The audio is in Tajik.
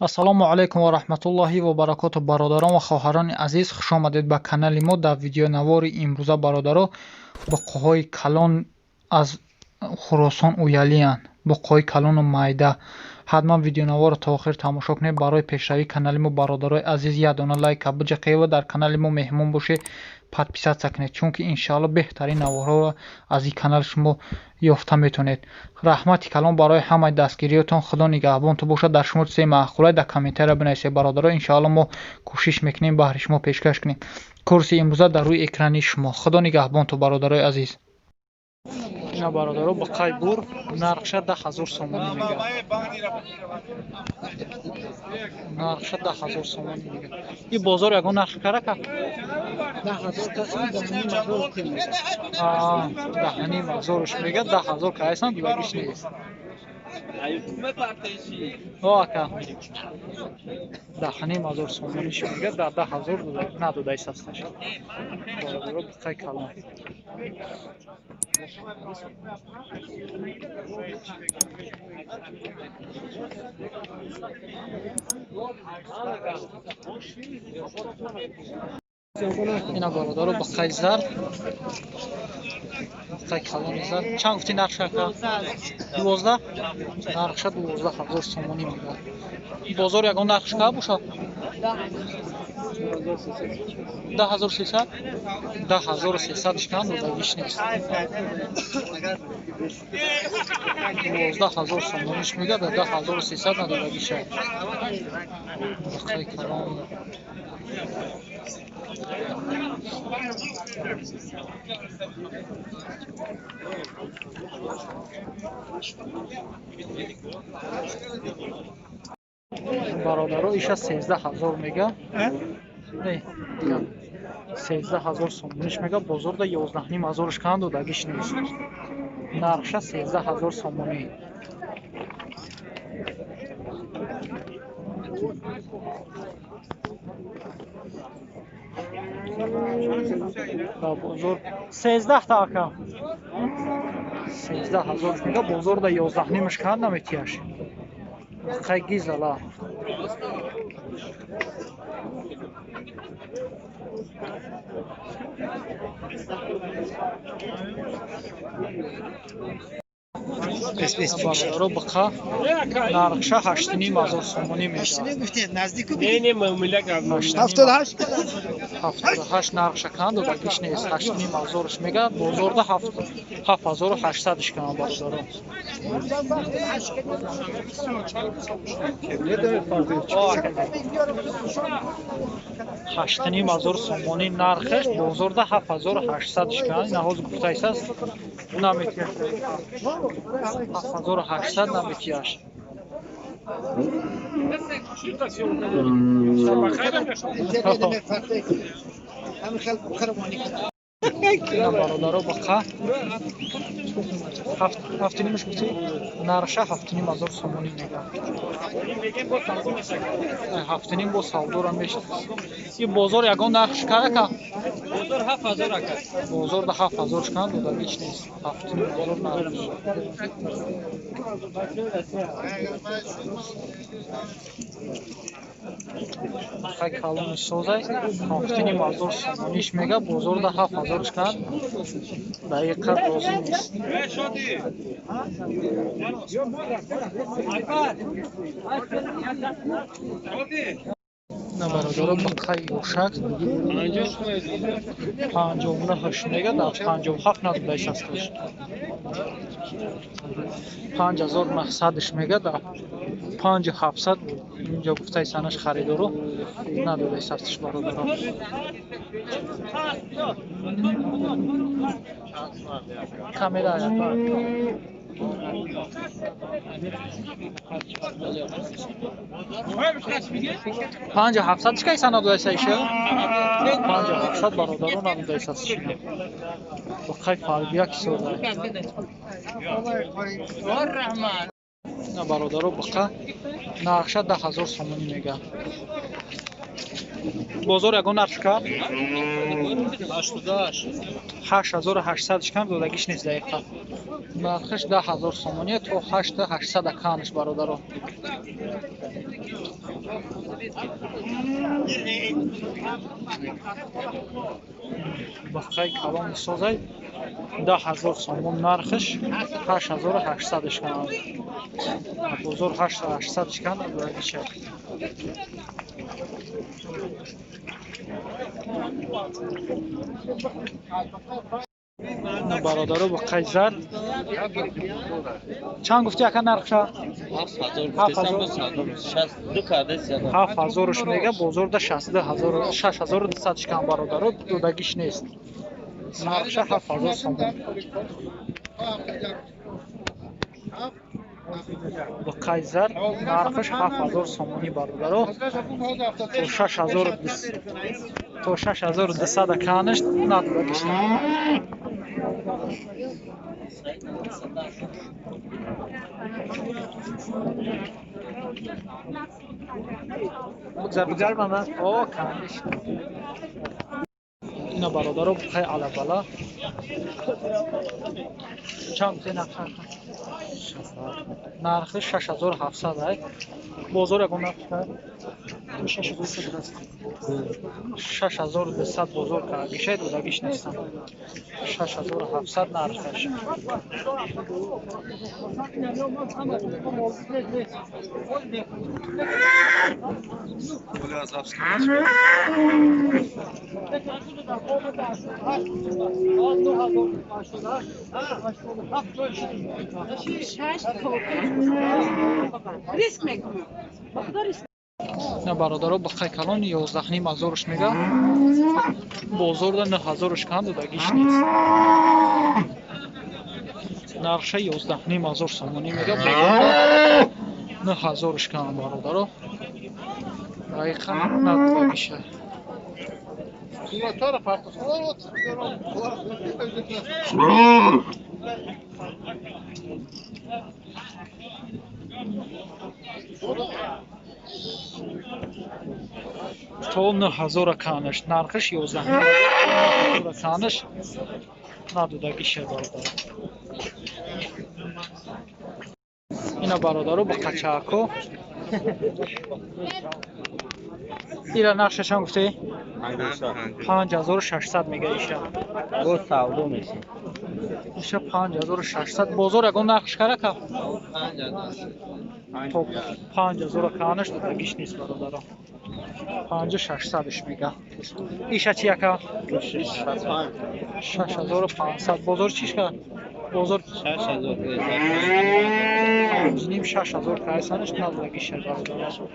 Ассалому алайкум ва раҳматуллоҳи ва баракоту, бародарон ва хоҳарони азиз, хуш омадед ба канали мо. Дар видеонавори имрӯза, бародаро, буққаҳои калон аз Хуросон уялиянд. Буққаҳои калону майда. Ҳатман видеонаворро то охир тамошо кунед. Барои пешравии канали мо, бародарои азиз, як дона лайка биҷақед ва дар канали мо меҳмон бошед, подписаться кунед, чунки иншоалло беҳтарин наворҳоро аз ин канал шумо ёфта метавонед. Раҳмати калон барои ҳамаи дастгириётон. Худо нигаҳбонтон бошад. Дар шумо чизе маъқулай, дар комментария бинависед, бародаро. Иншоалло мо кӯшиш мекунем, баҳри шумо пешкаш кунем. Курси имрӯза дар рӯи экрани шумо. Худо нигаҳбонтон, бародарои азиз. Ина, бародаро, буққаи бур, нархша 10 000 сомонӣ мегӯяд. Нархша 10 000 сомонӣ мегӯяд. Ин бозор ягон нарх карака? 10 500-аш мегӯяд, 10 000 кайсан, дувагиш нест. О, ака. 10 500 сомониш мегӯяд, дар 10 000 надодаи састаш. Бародаро, буққаи калон. Ина, бародаро, буққаи зард, буққаи калони зард. Чанд гуфти нархш, ака? 12? Нархша 12 000 сомонӣ мегӯяд. Бозор ягон нархш ка бошад? 10 300? 10 300 шкан додагиш нест. 12 000 сомониш мегӯяд, 10 300 надодагиша. Буққаи калон. Бародаро, иша 13 000 мега. Не, 13 000 сомониш мега, бозорда 11 500-ш кан додагиш нест. Нархша 13 000 сомонӣ. Дар бозор 13 та, ака. 13 000 мега, бозорда 11,5-ш кан наметияш. Буққаи гизала. Бародаро, буққа нархша 8 500 сомонӣ мешавад. 78 нархша кан додагиш нест. 8 500-ш мегӯяд, бозорда 7800-ш кан, бародаро. 8 500 сомонӣ нархаш, бозорда 7800-ш кан. Ина ҳозир гуфтаисаст, наметияш. 7800 наметияш. Ина, бародаро, буққа ҳафту нимаш гуфтӣ? Нархша 7 500 сомонӣ мегӯяд. 7,5 бо савдора мешавад. Ин бозор ягон нархш карака? Бозор 7000, ака. Бозорда 7000 шкан додагиш нест. 7 500 нархш. Хай, калони созай, 7 500 сомониш мега, бозорда 7000 шкан дақиқа розӣ нест. На, бародаро, буққаи ёшак 59-ш мега, дар 57 надодаи састаш. 5900-ш мега, дар 5700 инҷо гуфтаи санаш харидоро надодаи састаш, бародаро. Камера 5700 чӣ кайса надодаи саиша? 5700, бародаро, надодаи састаш. Буққаи фарбия ки соза. На, бародаро, буққа нархша 10 000 сомонӣ мегӯяд. Бозор ягон нарх кард? 8800 шкам додагиш нест дақиқа. Нархаш 10 000 сомония, то 8800 аканаш, бародаро. Бақаи калони созай 10 000 сомон нархш, 8800 кан. Бозор 8800 кан додагиша. Бародаро, бақаи зар чанд гуфти, ака, нархша? 7000-ш мега, бозорда 6200 шкан, бародаро, додагиш нест. Нархша 7000 сомон. Бақаи зар нархаш 7000 сомонӣ, бародаро, то 6200 канаш надодагиш. Бигзар, бигзар, мана. О, каниш. Ина, бародаро, бухай алабала. Чанд се нарх? Нархи 6700 ай. Бозор ягон нарх кард? 6200 бозор кард. Гишай додагиш нестам. 6700 нархаш. Риск мекунам. Ба худо, риск. На, бародаро, бақай калон 11 500-ш мега, бозорда 9000-ш кан, додагиш нест. Нархша 11 500 сомонӣ мега, бозорда 9000-ш кан, бародаро, дақиқан надодагиша. То 9000 канаш, нархаш 11 500 канаш, надодагиша, бародаро. Ина, бародаро, ба қачаако. Ира нархша чанд гуфтӣ? 5600 мега иша. Бо савдо меши. Иша 5600. Бозор ягон нархш карака? То 5000 канаш, додагиш нест, бародаро. 5600-ш мега. Иша чи, яка? 6500. Бозор чиш кард? Бозор 5,5, 6000 кайсанаш, надодагиша, бародаро.